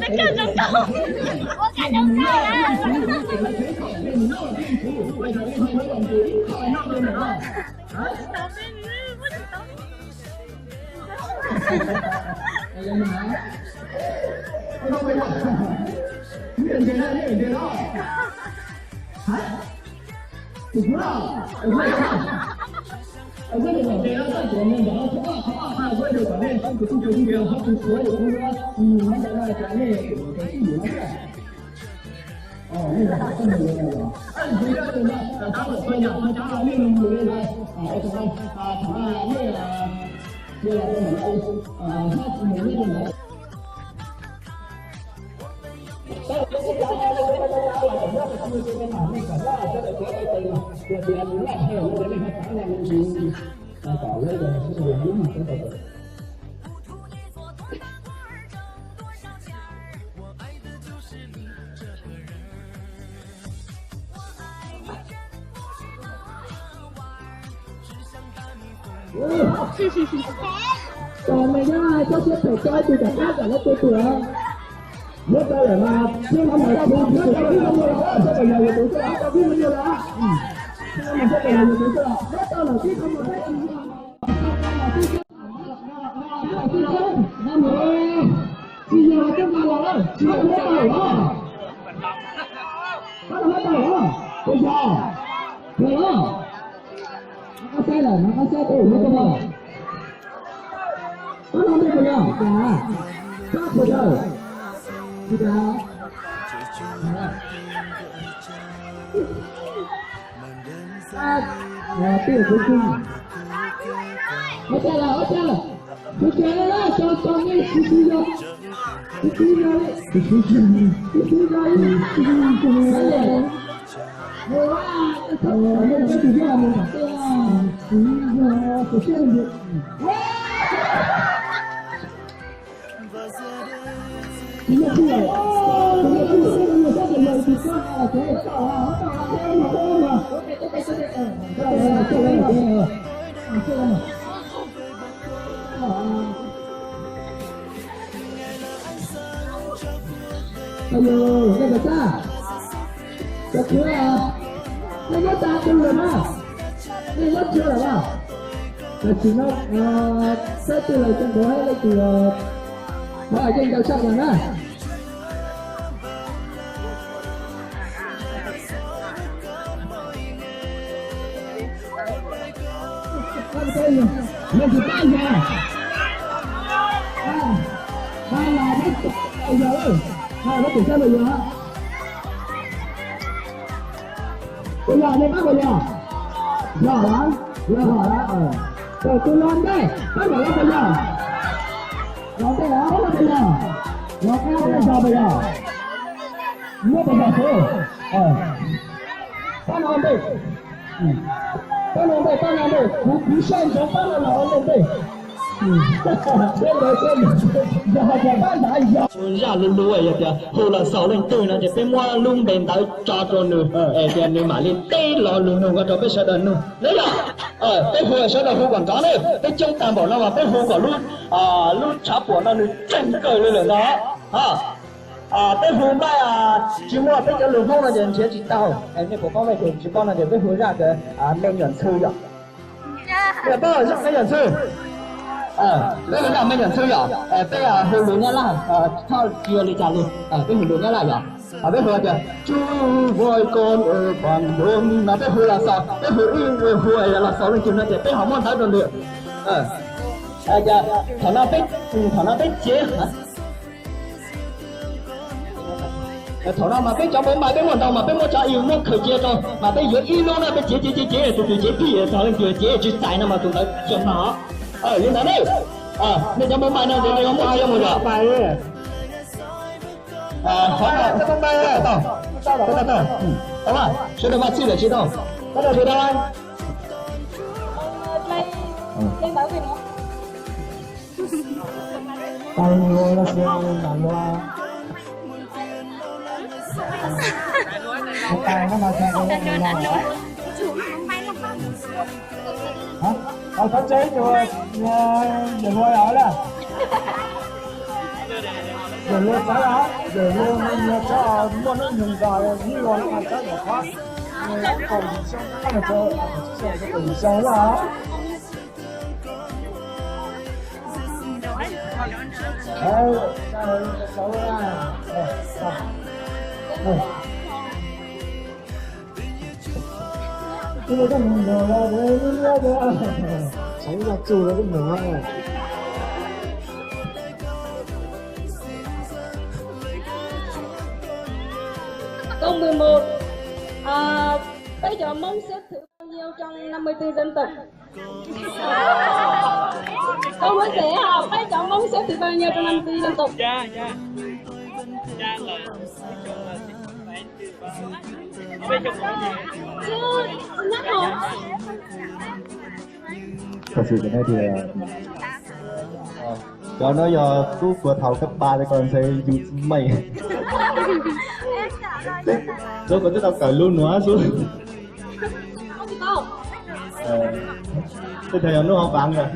Neb kawg zoo nkauj, ua kawg zoo nkauj na. Tos me nyob coj siab phem coj ib tug tom qab kom lawv tua tua. Muab tau lawm mas peb ho mus tua, muab tau peb ho mus los, tau peb ho mus los, tau peb ho mus los. Muab tau lawm peb ho mus. Tsis yog coj nqa los, tsis yog coj nqa los. Koj los muab tau los, puas yog? Yog los. Qab saib lawm, qab saib tus muab tau los. Koj los ntej puas yog? Cas? Koj puas yog? Tsis cas. Ob txaj lawm, ob txaj lawm. Tus tsev lawm, tau tau nej kuv twb yog, kuv twb yog, kuv twb yog ib tug, tus yog mus tom tej, kuv yog tus siab ntiag. Kuv yog tus, kuv yog tus, kuv yog tus, kuv yog tus. Ayo, nej cov tag, cov khwv, nej nyob tag twg lawm na? Nej nyob tag lawm na? Tam sim no peb twb los coj ntawd leej twg thov yeej ntau tshaj plaws na. Leej twg pab yog? Pab los peb tus yog, peb tus sab los yog. Puas yog nej pab puas yog? Yog lawm, yog lawm. Tus los ntej pab los puas yog? Los ntej los puas yog? Los qab puas yog, puas yog? Muab puas yog xwb. Pab los ntej. Pab los ntej, pab los ntej, kuv, kuv soj ntsoov pab los los ntej ntej. Yog hais tias pab nrad yog zaj lus lus yog tias hu los xaus leej twg no ces peb muab lub npe ntawd tso rau nws es tias nws mam li teb lo lus nug ko rau peb sawv daws nug na yog. Peb hu sawv daws hu kom nrov na, peb coob tag npaum no mas peb hu kom lub, lub tshav puam no nws tseeg kawg li lawm ntag. Peb hu nplaig tsis muaj peb cov lus Hmoob no ces nrhiav tsis tau. Nej puas paub, nej tus tsis paub no ces peb hu zaj ntawd me nyuam ntxhw yom. Nej paub zaj me nyuam ntxhw? Peb hu zaj me nyuam ntxhw yom. Peb hu lus Nyab Laj, tsis yog li cas li. Peb hu lus Nyab Laj yom. Peb hu tias chu voi kon pam no, peb hu los xaus, peb hu ib hu los xaus leej twg no ces peb ho muab ntawv rau nws. Thaum no peb, thaum no peb cev, thaum no mas peb cov npau mais peb muaj ntau mas peb muab tso ib muab khaws cia rau mas peb yuav ib lub no peb cev cev cev cev tus twg cev pib txog leej twg cev tsis txais no mas tus ntawd tsis mog. Li ntawd ne, nej cov npau mais no ces nej muab cia mus yom. Qhov no, tau, tau, tau, sawv daws vaj txij lawm tsis tau. Sawv daws tsis tau. Tau, tau, tau. Thov tseeb tus yawg Hlua lawm. Yawg Hlua txawv lawm, yawg Hlua no yog tsob muaj hnub nyoog nkaus ib los no mas tsob yawg Hlua. Kaum yim xyoo, kaum yim xyoo lawm. Câu mười một, à, peb cov Hmoob xếp thứ bao nhiêu trong năm mươi tư dân tộc? Câu hỏi dễ hả? Peb cov Hmoob xếp thứ bao nhiêu trong năm mươi tư dân tộc? Chứ nhắc hả? Thật sự cái này thì, ờ, ờ, cho nó do Tú của thầu cấp ba cho con sẽ YouTube mày. Số của Tú tao cởi luôn nữa xuống. Ờ, cái thầy nó không bạn rồi.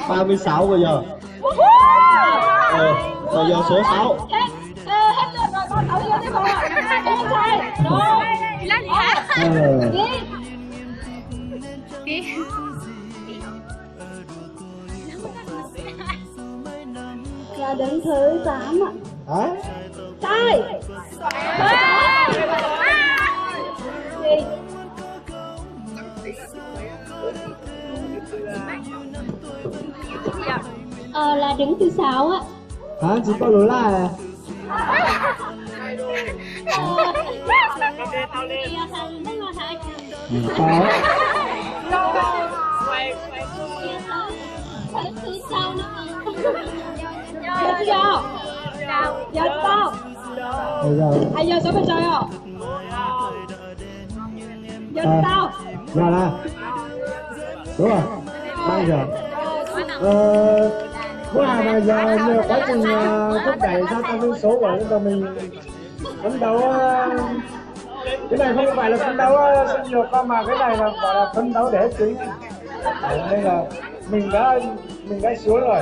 Ba mươi sáu bây giờ. Ờ, bây giờ số sáu. Hết, ờ, hết lượt rồi, con tháo video tiếp thôi ạ. Em trai. Rồi. Ờ. Đi. Đi. Là đứng thứ tám ạ. Hả? Sai. Ờ, là đứng thứ sáu ạ. Hả, tsis paub lus Laj? Tsis paub. Giờ chứ giờ. Giờ tao. Ai giờ sao bây giờ? Giờ tao. Giờ là. Đúng rồi. Bây giờ. Ờ, Phú Hà mà giờ nhờ quá trình, ờ, thúc đẩy gia tăng dân số của chúng ta mình phấn đấu, ờ, cái này không phải là phấn đấu, ờ, sinh nhật đâu mà cái này là gọi là phấn đấu để hết trứng. Nên là mình đã, mình đã xuống rồi.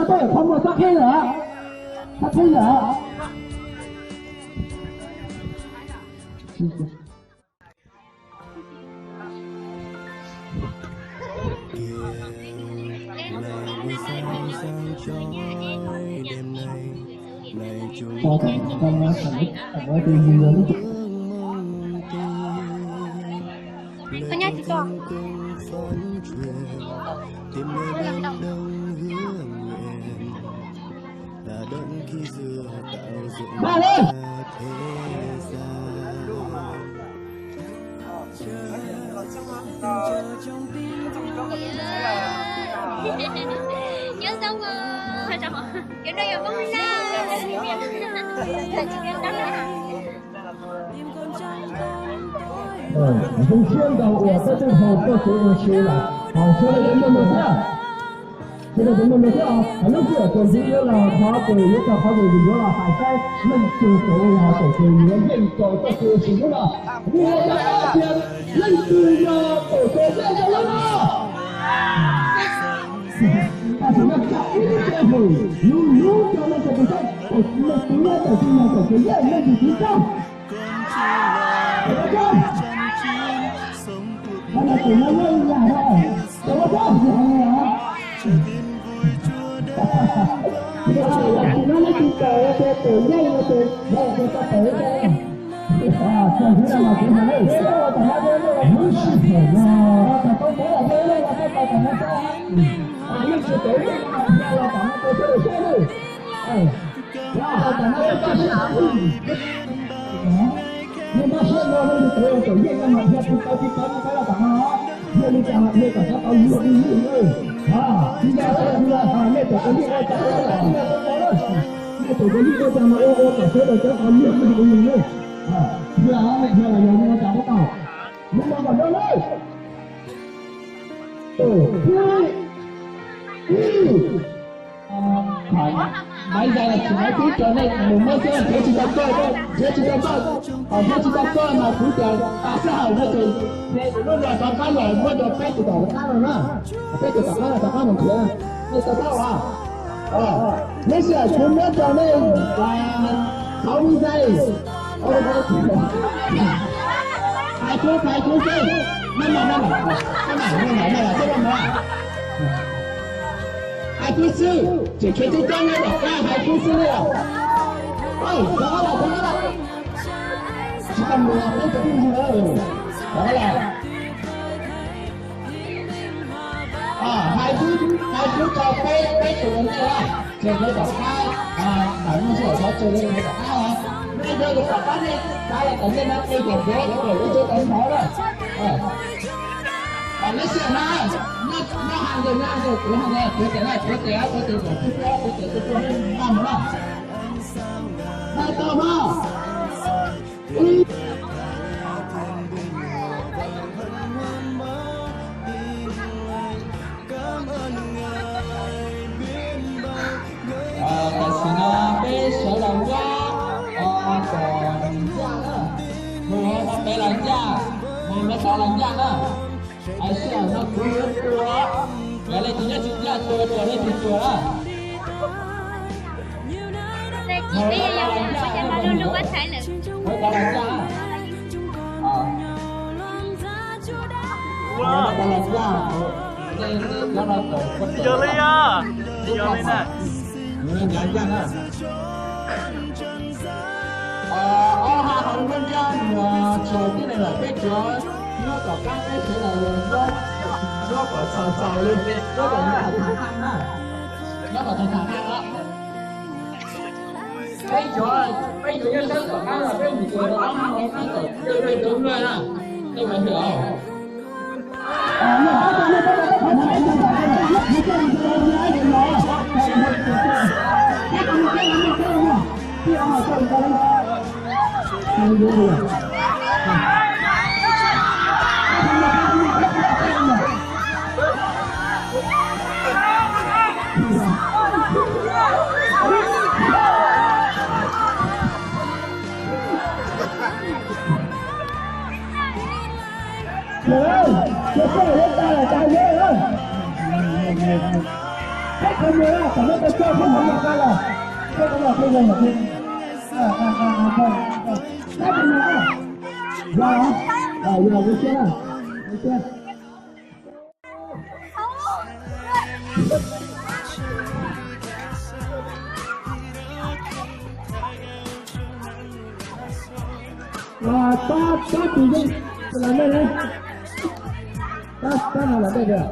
no tej zaum qhov muag sab qhib lawm, sab qhib lawm. Nyob zoo os, cov no yog Hmoob Naj. Zoo siab ntau uas peb twb hu koj txiv ua si lawm, ho sawv daws ua mloog thiab. Sawv daws ua mloog thiab os. Lub sij hawm txuas ntxiv yuav los qhov twg yuav txog qhov twg yuav los hais saib leej twg tau los tau twg yuav yeej tau koj txiv ua si hnub no. Kuv hais rau koj tias leej twg yog tau txuas yeej rau lub no. Tam sim no tso ib lub sij hawm lub lub rau leej twg saib, leej twg tau txuas yeej, leej twg tsis tau. Qhov no tus no yeej yog, tus no tsis yog. Tus no leej twg tau tus yeej no tus no tus tau tau. Lub sij hawm no, tau tau tau tau tau tau tau. Leej twg tau yeej no mas los tom no tus sawv daws saib. Nej npaj siab no, nej tau tau yeej no mas yog tsis tau tsis tau nej pab los tom no. Yog li cas mas nej kom xav tau luag li lwj na. Tsis yog tsis yog nej tau tau yeej ua cas los tom no, nej tau tau yeej ua cas mas ua ua kom sawv daws cov tau luag li lwj na. Yog nej yog los yog nej ua cas pab tau. Hnub no kom do lawm. Maiv Zais los tsis maiv twb tso nej mus muab xwb, nrhiav tsis tau koj, nrhiav tsis tau koj, nrhiav tsis tau koj mas kuv tias tas sij hawm no ces lub no rov qab los muab rau peb tus tom qab no na. Peb tus tom qab no rov qab mus nrhiav, nej tau paub as. Lub sij hawm kuv muab rau nej, Maiv Zais, hais kuv, hais kuv xwb, maj mam, maj mam, maj mam, maj mam, maj mam, hais kuv xwb, tseem khiav tib tsob nyob tom qab hais kuv xwb li os. Rov qab los, rov qab los. Tsis tau mus, peb tus twb mus lawm. Rov qab los. Hais kuv, hais kuv tau peb, peb tus nej os, tseem khiav tom qab, ntawm no tsis yog xyov tseem khiav tom qab os. Nej yog tus tom qab nej xav los kom nej no qi kom nrhiav kom lawv tsis tau hnov na. Lub sij hawm no, nyob hais ntawd, nyob hais ntawd, kuv hais ntawd, kuv tes na, kuv tes, kuv tes, kuv tes, kuv tes, kuv tes, kuv tes, kuv tes, kuv tes, kuv tes, kuv tes, Los ncaj, mus rau tod los ncaj na. Hais tias no kuv yuav tua, yog leej twg nyob tsis ncaj tua, tua leej twg tua na. Mus rau tod los ncaj, mus rau tod los ncaj. Mus rau tod los ncaj, nej nyob no tod, yog li yog, yog li na. Mus rau ncaj na. Ob ha hauv nruab nrab nws tsaus thiab ne lawm, peb cov nyob tom qab peb sawv daws nyob kom txaus txaus li, nyob kom txaus txaus na, nyob kom txaus txaus na. Peb cov, peb cov nyob sab tom qab no peb mus tsuas rau ob ha hauv qab tom, peb cov nplawg na, nej puas ntswj os? Tab tab tis, tab tab no los dej tiag.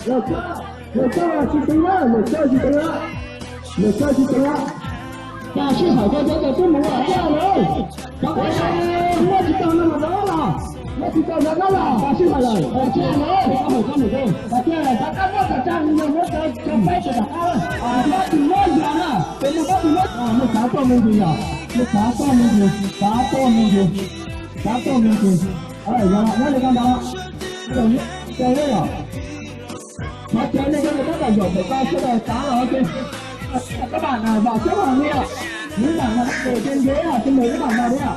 Lawv coj, lawv coj tsis teev na, lawv coj tsis teev na, lawv coj tsis teev na. Cas sij hawm cov cov twb mus ua tiag lawm. Cov muaj tsis tau no mas rov los, muaj tsis tau rov qab los, cas sij hawm lawm, cas sij hawm lawm, cas sij hawm lawm, rov qab muab txhais tsiaj yog muab cov peb tsis rov qab, muab tus muab yog na, peb muab tus muab, nej xav tuaj me ntsis yom, nej xav tuaj me ntsis, xav tuaj me ntsis, xav tuaj me ntsis, yog nyob li ko ntawd, Qhov tsev no yog tab tom zaum pem ko sawv daws xav los ces, các bạn vào xếp hàng đi ạ. Những bạn mà đang ngồi trên ghế ở trên này các bạn vào đi ạ.